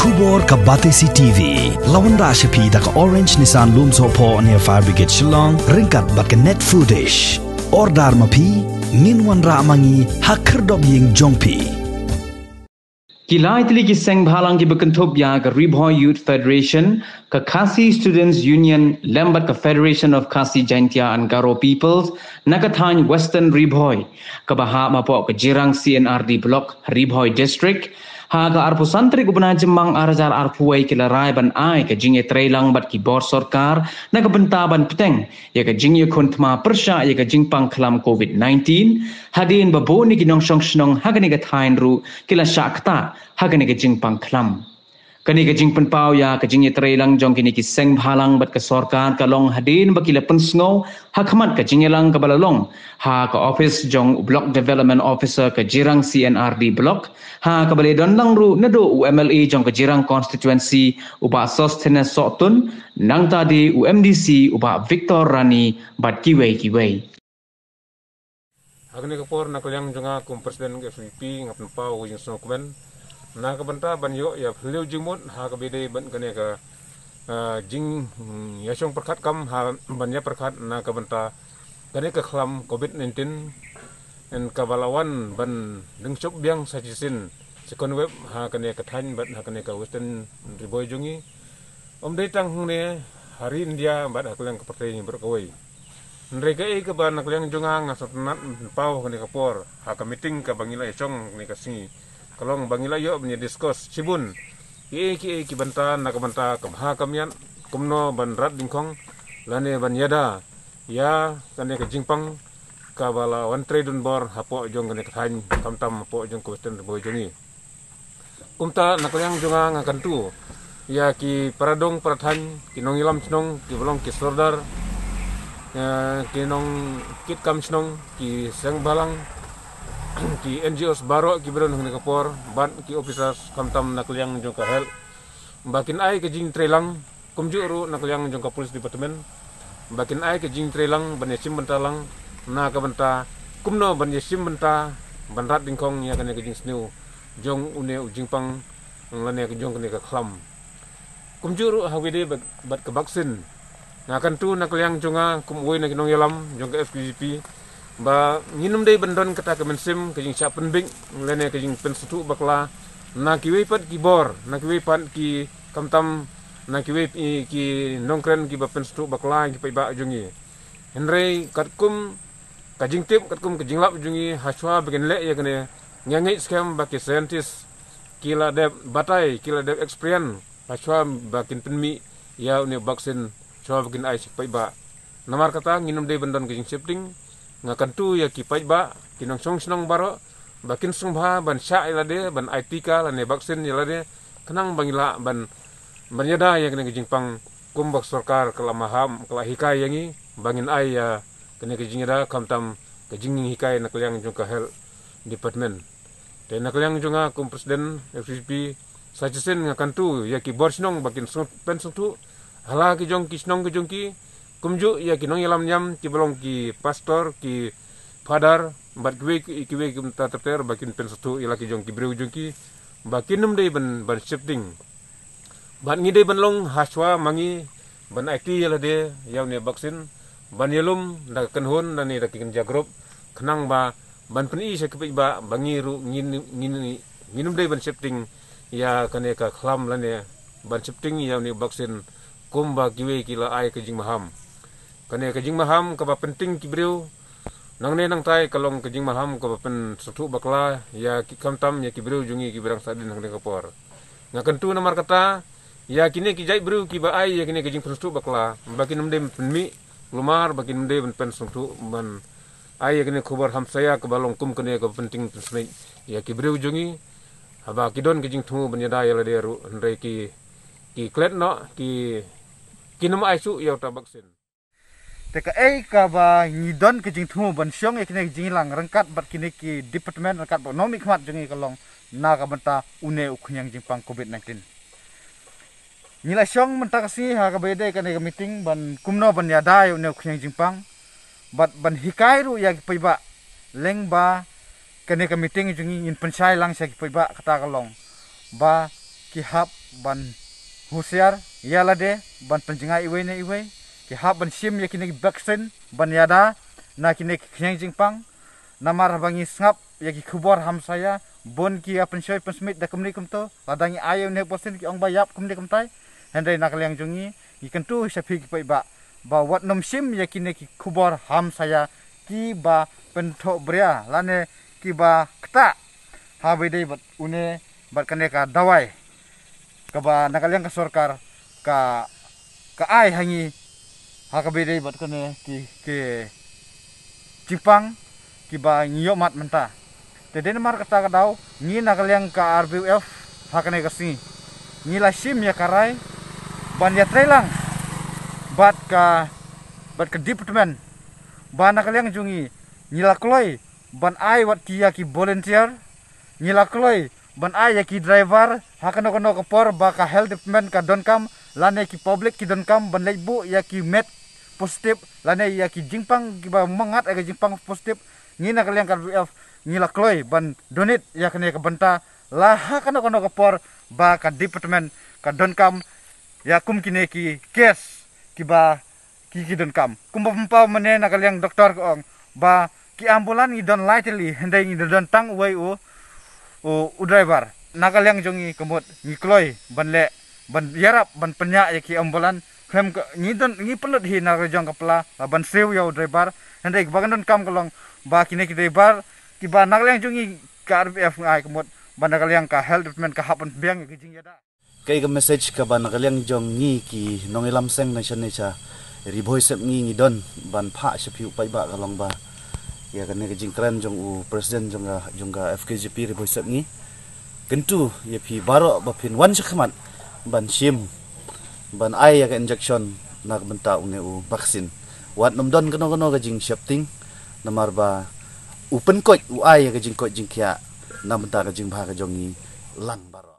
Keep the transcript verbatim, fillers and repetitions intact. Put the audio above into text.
Khubor ka Batesi T V. La wanrah sha phi da ka Orange Nissan Lumsohphoh near Fire Brigade Shillong, ryngkat bad ka Net Foodish. Order ma phi, ngin wanrah ma ngi ha khyrdop ïing jong phi. Ki lai tylli ki seng bhalang kiba kynthup ïa ka Ri Bhoi Youth Federation, ka Khasi Students Union, lem bad ka Federation of Khasi Jaintia and Garo Peoples, na ka thaiñ Western Ri Bhoi, kaba hap hapoh ka Jirang C and R D Block, Ri Bhoi District, ha ka arphew san tarik u bnai Jymmang ar hajar arphew wei ki la rai ban ai ka jingïatreilang bad ki bor sorkar na ka bynta ban bteng ïa ka jingïakhun thma pyrshah ïa ka jingpang khlam COVID nineteen, hadien ba bun ïa ki nongshong shnong ha kane ka thaiñ ruh ki la shah ktah ha kane ka jingpang khlam. Kane ka jingpynpaw ïa ka jingïatreilang jong kine ki seng bhalang bad ka sorkar ka long hadien ba ki la pynsngew ha khmat ka jingïalang kaba la long ha ka office jong u Block Development Officer ka Jirang C and R D Block, ha kaba la ïadon lang ruh naduh u M L A jong ka Jirang Constituency, u Bah Sosthenes Sohtun, nangta de u M D C, u Bah Victor Rani, bad kiwei kiwei. Ha kane ka por, na ka liang jong nga kum President ka S P P, nga pynpaw ka jingsngewkmen na ka bynta ban ïoh ïa phylliew jingmut ha kaba ïadei bad kane ka, ah, jing, mm, ïashong pyrkhat kam, ha ban ïapyrkhat na ka bynta kane ka khlam COVID nineteen, ïa kaba la wan ban lyngshop biang sa shisien, second wave, ha kane ka thaiñ bad ha kane ka Western Ri Bhoi jong ngi. Ym dei tang hangne, ha ri India bad ha ka liang ka pyrthei baroh kawei. Hynrei kaei kaba na ka liang jong nga nga sngewtynnat ban pynpaw ha kane ka por ha ka meeting kaba ngi la ïashong ha kane ka sngi, ka long ba ngi la ïoh ban ïa discuss shibun kiei kiei ki bynta na ka bynta ka bha ka miat, kumno ban rat dyngkhong lane ban ïada ïa kane ka jingpang kaba la wan trei donbor hapoh jong kane ka thaiñ, khamtam hapoh jong ka Western Ri Bhoi jong ngi. Kumta na ka liang jong nga nga kyntu ïa ki para dong para thaiñ, ki nongïalam shnong, kiba long ki sordar, eh, ki nongkitkam shnong, ki seng bhalang, ki N G Os baroh kiba don ha kane ka por, bad ki officers khamtam na ka liang jong ka health, ba kin ai ka jingtreilang, kumjuh ruh na ka liang jong ka Police Department, ba kin ai ka jingtreilang ban ïashim bynta lang na ka bynta kumno ban ïashim bynta ban rat dyngkhong ïa kane ka jingsniew jong une u jingpang lane jong kane ka khlam. Kumjuh ruh ha kaba ïadei bad, bad ka vaccine, nga kyntu na ka liang jong nga kum uwei na ki nongïalam jong ka S K J P, ba ngin ym dei ban don kata ka mynsiem ka jingshah pynbeit lane ka jingpynsngewthuh bakla na kiwei pat ki bor, na kiwei pat ki, khamtam na kiwei, i, ki nongkren kiba pynsngewthuh bakla ki paidbah jong ngi. Hynrei katkum ka jingtip, katkum ka jinglap jong ngi, hashwa ba kin leh ïa kane, nga ngeit skhem ba ki scientist ki la dep batai, ki la dep experience, hashwa ba kin pynmih ïa une u vaccine, hashwa ba kin ai sha ki paidbah. Namar kata ngin ym dei ban don ka jingsheptieng. Nga kyntu ïa ki paidbah, ki nongshong shnong baroh, ba kin sngewbha ban shah ïa lade, ban ai tika lane vaccine ïa lade, khnang ba ngin lah ban, ban ïada ïa kane ka jingpang, kumba ka sorkar ka la maham, ka la hikai ïa ngi ba ngin ai ïa kane ka jingïada, khamtam ka jinghikai na ka liang jong ka health department. Te na ka liang jong nga kum President S K J P, sa shisien nga kyntu ïa ki bor shnong ba kin sngewt-, pynsngewthuh ha la ki jong ki shnong ki jong ki, kumjuh ïa ki nongïalam niam kiba long ki pastor, ki father, bad kiwei ki, kiwei ki mynta ter ter, ba kin pynsngewthuh ïa la ki jong ki briew jong ki, ba kin ym dei ban, ban sheptieng. Bad ngi dei ban long hashwa ma ngi ban aiti ïa lade ïa une u vaccine, ban ïalum da ka kynhun lane da ki kynja group, khnang ba ban pyni sha ki paidbah ba ngi ruh ngin, ngin, ngin ym dei ban sheptieng ïa kane ka khlam lane ban sheptieng ïa une u vaccine, kumba kiwei ki la ai ka jingmaham. Kane ka jingmaham kaba pyntieng ki briew nangne nangtai ka long ka jingmaham kaba pynsngewthuh bakla ïa ki, khamtam ïa ki briew jong ngi kiba dang sahdien ha kane ka por. Nga kyntu namar kata ïa kine ki jait briew kiba ai ïa kine ki jingpynsngewthuh bakla, ba kin ym dei ban pynmih, kulmar ba kin ym dei ban pynsngewthuh, ban ai ïa kine ki khubor hamsaïa kaba long kum kane kaba pyntieng pynsmit ïa ki briew jong ngi, haba ki don ki jingthmu ban ïada ïa lade ruh, hynrei ki, ki klet noh, ki, kin ym ai shuh ïa uta u vaccine. Te kaei kaba ngi don ki jingthmu ban shong ïa kine ki jingïalang ryngkat bad kine ki department ryngkat bad u nongmihkhmat jong ngi ka long na ka bynta une u khñiang jingpang COVID nineteen. Ngi la shong mynta ka sngi ha kaba ïadei kane ka meeting ban kumno ban ïada ïa une u khñiang jingpang bad ban hikai ruh ïa ki paidbah, lyngba kane ka meeting jong ngi ngin pynshai lang sha ki paidbah, kata ka long ba ki hap ban husiar ïa lade, ban pynjngai iwei na iwei, ki hap ban shim ïa kine ki vaccine ban ïada na kine ki khñiang jingpang. Namar haba ngi sngap ïa ki khubor hamsaïa, bun ki ïa pynshoi pynsmit da kumne kumto, lada ngi ai ïa une vaccine ki ong ba ïap kumne kumtai. Hynrei na ka liang jong ngi, ngi kyntu sha phi ki paidbah ba wat nym shim ïa kine ki khubor hamsaïa kiba pynthohbria lane kiba ktah ha ba ïadei bad une bad kane ka dawai kaba na ka liang ka sorkar ka, ka ai ha ngi ha kaba ïadei bad kane ki, ki jingpang kiba ngi ïohmad mynta. Te dei namar kata ka daw ngi na ka liang ka R B U F ha kane ka sngi ngi la shim ïa ka rai ban ïatreilang bad ka, bad ka department ba na ka liang jong ngi, ngi la kloi ban ai wat ki ïa ki volunteer, ngi la kloi ban ai ïa ki driver ha kano kano ka por ba ka health department ka donkam lane ki public ki donkam ban leit buh ïa ki met positive lane ïa ki jingpang kiba mangat ïa ki jingpang positive. Ngi na ka liang ka R B U F ngi la kloi ban donate ïa kane ka bynta la ha kano kano ka por ba ka department ka donkam ïa kum kine ki case kiba ki, ki donkam. Kumba pynpaw mynne na ka liang doktor ka ong ba ki ambulance ngi don lai tylli, hynrei ngi don tang uwei u, u, u driver. Na ka liang jong ngi ka mut ngi kloi ban leh, ban ïarap ban pynïaid ïa ki ambulance. Khlem ka, ngi don, ngi pynlut hi na ka jong ka pla la ban siew ïa u driver. Hynrei ba kan donkam ka long ba kine ki driver kiba na ka liang jong ngi ka R B F ngi ai ka mut ba na ka liang ka health department ka hap ban pdiang ïa ki jingïada. Kaei ka message kaba na ka liang jong ngi ki nongïalam seng na shane sha Ri Bhoi Sepngi ngi don ban phah sha phi u paidbah ka long ba ïa kane ka jingkren jong u president jong ka, jong ka F K J P Ri Bhoi Sepngi. Kyntu ïa phi baroh ba phin wan sha khmat ban shim, ban ai ïa ka injection na ka bynta une u vaccine. Wat nym don kano kano ka jingshepting namar ba u pynkoit u ai ïa ka jingkoit jingkhiah na bynta ka jingbha ka jong ngi lang baroh.